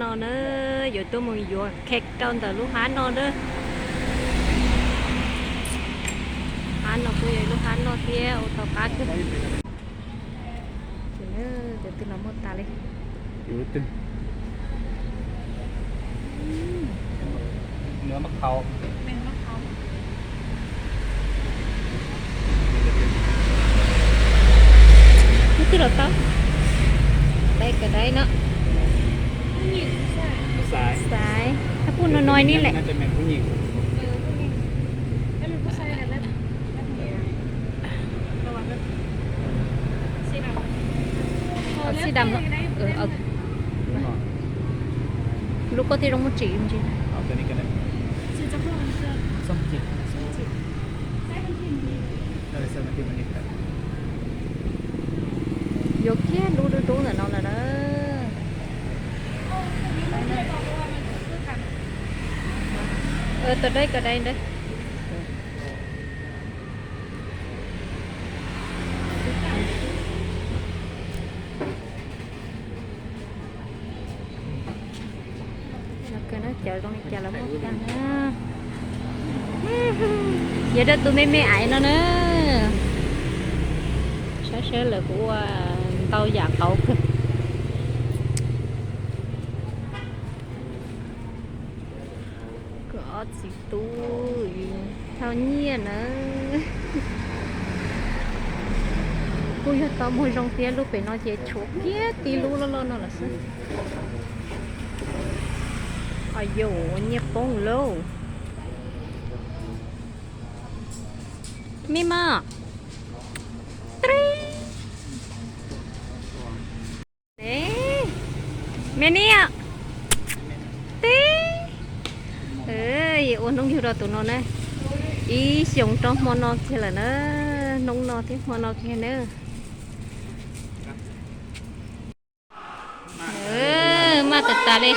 No na, yuav tuaj mus yuav cake rau ntawm lub hab no na. Hab no kuj yog lub hab noj thiab ua tau qab kawg. Ces twb los muaj tas li. Hnub twg los tau? Đây, cái đấy nó. Xài. Nó cũng nói nói ní lẹ. Xi đầm lắm. Lub koj thiaj zoo muaj tsim ntsis. Yuav kiag dub dub dub ntawm no lawm na. Tau dai, tau dai dai. Cov zoo li cas los muaj tag na. Yog rau tus me me aiv no na. Saib saib lawv kuj ua ntau yam qauv kawg. Kuv ob txiv tub thauj nyiaj na. Kuj yog tau muag zoo thiab, lub pem no ces tshuav kiag tib lub loj loj no lawm xwb. Au yau, nyiaj poob lauj. Me mos. Tri. Me niam. Tib. Ua hnub yug rau tus no na. Ib xyoos rau hmo no kiag lawm na. Hnub no thiab hmo no kiag na. Maj tas tas li.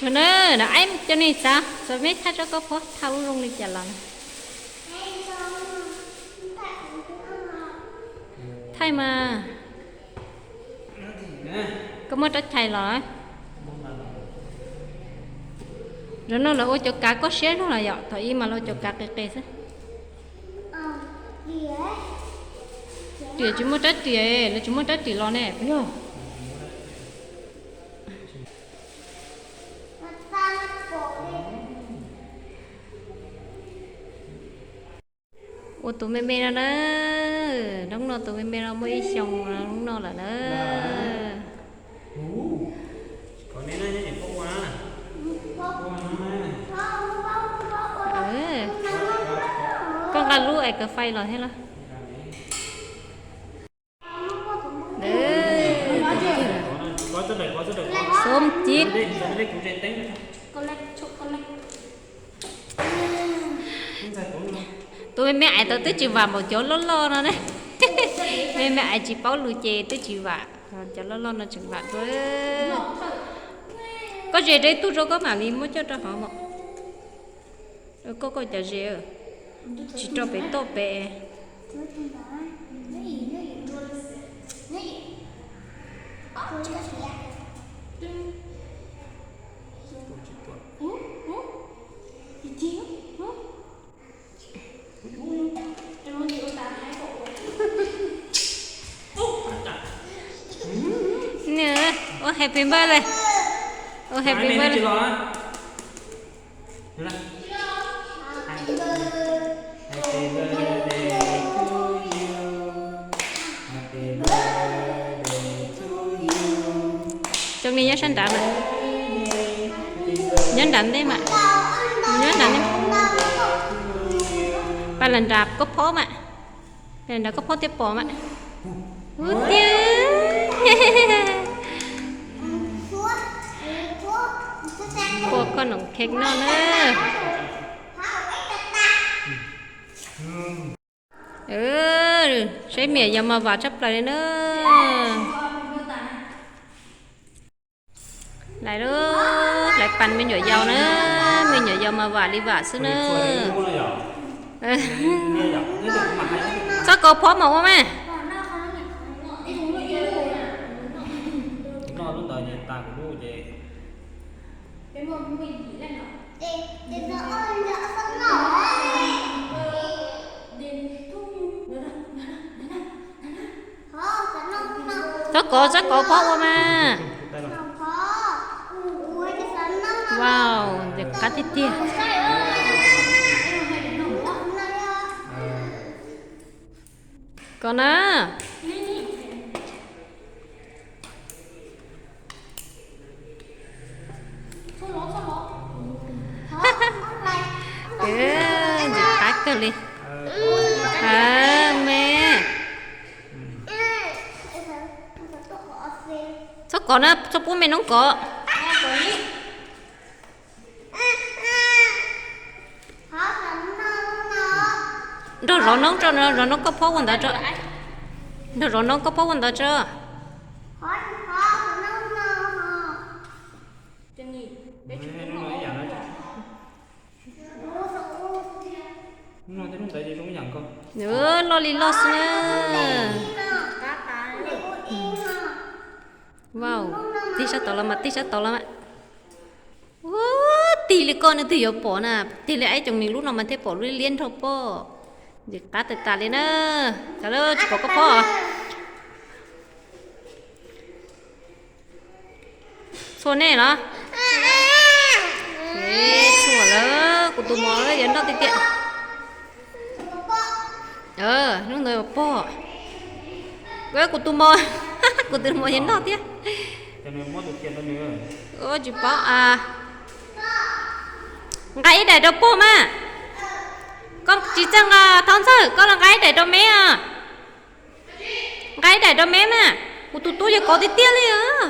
Tsuag na, no aib cov nej txav, txav meb thaij tso koj phob thauj lub zoo li cas los. Thaij mas. Koj muab rab chais los. Zaum no lawv ua cov kav koj siab zog los yom, thaum ub mas lawv ua cov kav qis qis xwb. Riam tsis muaj rab riam, lawv tsis muaj rab riam los ne puas yog? Ua tus me me no na, hnub no tus me me no muaj ib xyoos hnub no lawm na. Koj nqa lub es kav fais los thiab los. Xom cib. Tus me me aiv tau twb tsis vam npaum cov loj loj no ne. Me me aiv tsis paub lus ces twb tsis vam, cov loj loj no tseem vam dua. Koj zes rau ib tug rau koj mam li muab coj rau hauv mos. Koj koj cov zes tsis rau pem toj pem. Nws ua happy birthday. Ua happy birthday. Cov ni nyob sab nrad mas, nyob nrad ntej mas, nyob nrad ntej. Pab las nrad koj phob mas, las nrad koj phob thiab pom mas. Ua tiag. Ua koj noom cake noj na. Saib me nyuam yaus mas vam tshaj plaws li na. Laiv lub, laiv pas me nyuam yaus na, me nyuam yaus mas vam li vam xwb na. Txhob kov phob mas ua mas. Noj lub ntawd ces tas kuv lub ces. Txhob kov, txhob kov phob ua mas. Wow, ntxim qab tiag tiag. Kov na. Ntxim qab kawg li. Me, txhob kov na, txhob pub me noob kov. Nrog zov noob tso, zov noob koj phob ua ntawd tso. Nrog zov noob koj phob ua ntawd tso. Loj li loj xwb na. Wow, tig sab tod los mas, tig sab tod los mas. Ua, tig li koj nws twb yuav pom na, tig li ib co nws lub no mas thiaj pom lub liab nrog pob. Ntxim qab tas tas li na. Cov lawv tsis pom koj phob. Txhua nej los? Txhua lawm, kuv tus mos yuav noj tiag tiag. Hnub ntawd pog, kuv tus mos, kuv tus mos yuav noj thiab. Tsis paub. Nqa ib daim rau pog mas. Koj tsis txawj nqa thaub ntxawg, koj los nqa ib daim rau me os. Nqa ib daim rau me mas, kuv tus tub yuav kov tiag tiag li os.